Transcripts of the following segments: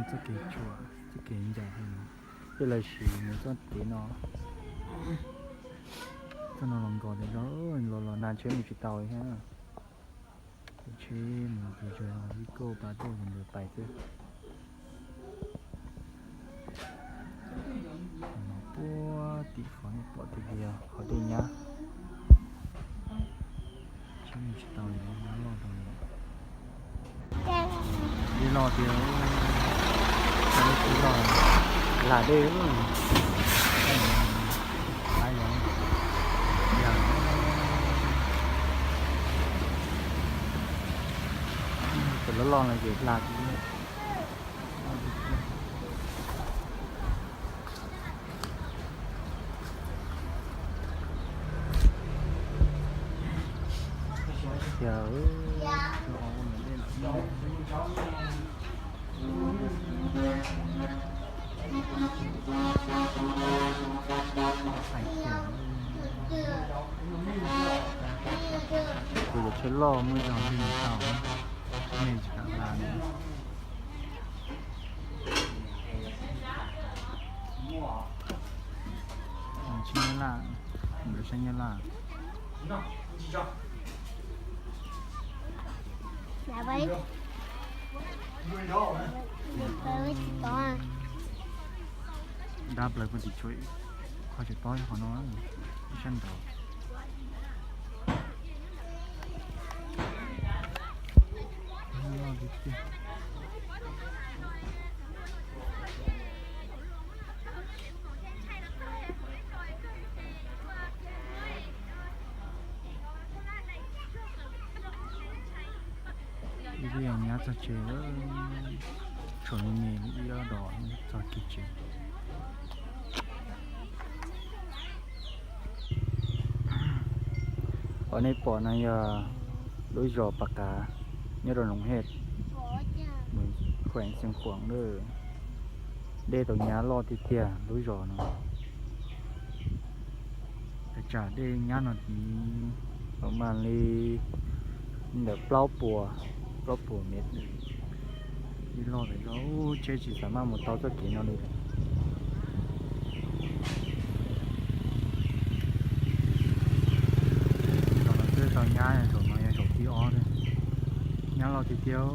Txoj kev tshuam, txoj kev ncaim heev, tej lawv siv mus txoj kev no, txoj no los nkaus tas zog, los los nag tsheb mus tsis tau li thiab. Tus tsheb mus tus zog vij kauj pab tuaj tus ntawd pais xwb. Puag tim qhov nej pom tiag tiag qhov dej nyab. Tsheb mus tsis tau li, nyab loj tau li. Dej loj tiag, lub tsheb loj, lam dej. Cov loj loj no ces hla tiag. Kuv cov tsheb loj muaj zog li tau, nej tsis kam hla li. Tsheb Nyab Laj, mus rau sab Nyab Laj. Dab plaws puag tim tsuas, qhov tseem tob qhov no, ib sab nraud. Ib pliag nyab txog tsev, tshuav me me ib ob dos txog kiag tsev. Qhov nej pom no yog lub zos Pas Qav nyob rau Noov Hej, khuees Xeev Khuam lawm. Dej tau nyab loj tiag tiag lub zos no. Tab tsam dej nyab no tid los mas li ntawm plaub puas, plaub puas mev. Dej loj tas zog, tsheb tsis xav maj mus tau txoj kev no li lawm. Zaum no twb tau nyab, zaum no yog zaum thib ob. Nyab loj tiag tiag,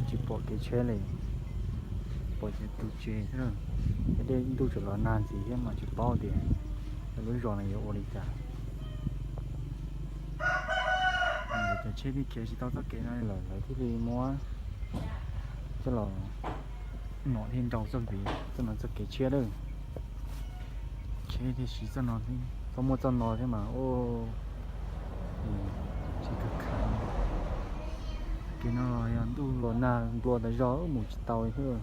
tsis pom kev tsheb li, pom cov tus tsev xwb. Tej dej ntuj tseem los nag ntxiv thiab mas tsis paub tias lub zos no yuav ua li cas. Cov tsheb thiaj khiav tsis tau txoj kev no lawm, lawv thiaj li muab coj los nom thiaj nrau txoj kev, txoj no txoj kev tshiab lawm. Tsheb thiaj siv txoj no, txoj muaj txoj no thiab mas ua tsis kawg khav. Kev no los yog ntuj los nag nplua tas zog mus tsis tau li thiab.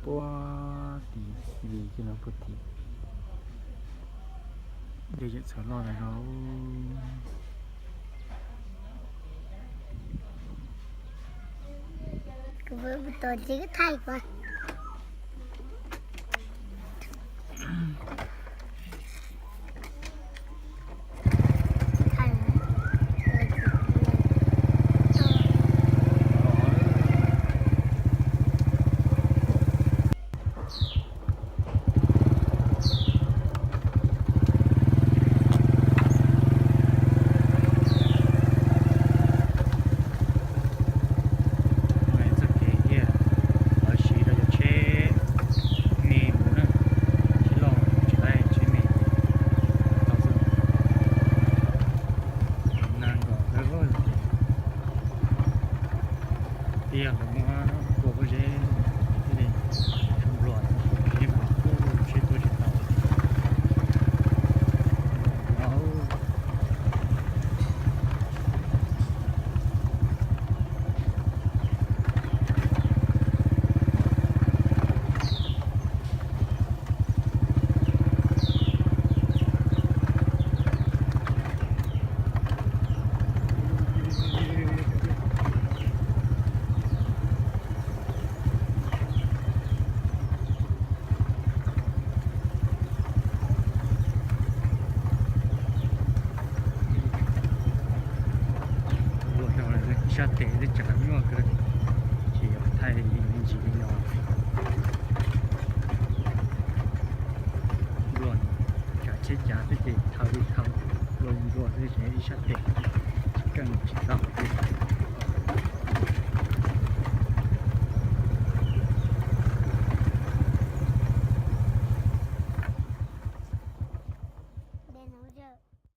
Puag tim, vim kiag no puag tim, dej tseem txhawv loj tas zog. Txoj kev thiaj lawv siv rau cov tsheb me mus na, tsheb loj tsis laib, tsheb me tau xwb. Nag nkaus tag, tiag lawv muab tua pob zeb thiaj li sab npluas, tua pob zeb mas kuj tsheb tuaj tsis tau. Ua rau sab tes twb tseem nyuaj kawg, ces Ntsis li no, nplua, kav tsheb cav xwb ces thaw li thaw, nplua nplua xwb ces ib sab tes tsis keej tsis tau li.